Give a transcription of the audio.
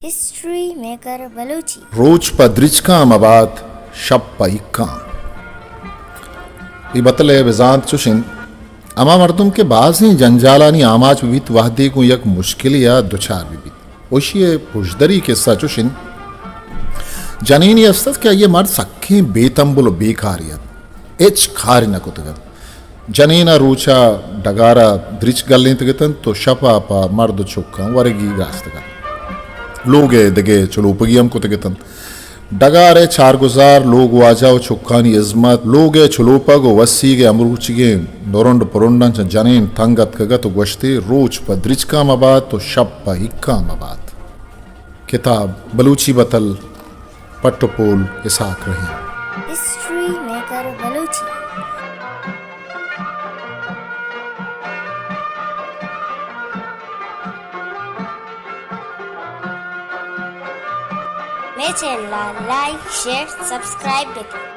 History maker Balochi. روچ پہ درچکاں مبات، شپ پہ ہکاں۔ اے بتل ءِ بزانت چوش انت، ہما مردم کہ بازیں جنجالانی آماچ بہ بیت، وہدے گوں یک مشکلے ءَ دچار بہ بیت۔ ایشی ءِ پژدری کسہ چوش انت، جنینے است ات کہ آئی ءِ مرد سکیں بے تمبل ءُ بے کارے ات، ہچ کارے نہ کتگ ات۔ جنین ءَ روچ ءَ ڈگار ءَ درچک گلینتگ اتنت ءُ شپ ءَ پہ مرد ءُ چکاں ورگی گاستگ ات۔ لوگ ءِ دگہ چلوپگی ہم کتگ اتنت۔ ڈگار ءِ چارگزار، لوگ واجہ ءُ چکانی ہزمت، لوگ ءِ چلوپگ ءُ وسیگ ءِ ہمروچیگیں نرنڈ پرنڈاں چہ جنین تنگ اتکگ ات ءُ گوشت ئے، روچ پہ درچکاں مبات ءُ شپ پہ ہکاں مبات۔ کتاب بلوچی بتل، پٹ ءُ پول، اسحاق رحیم۔ History maker Balochi. مئے چینل ءَ لائک، شیئر، سبسکرائب بہ کن۔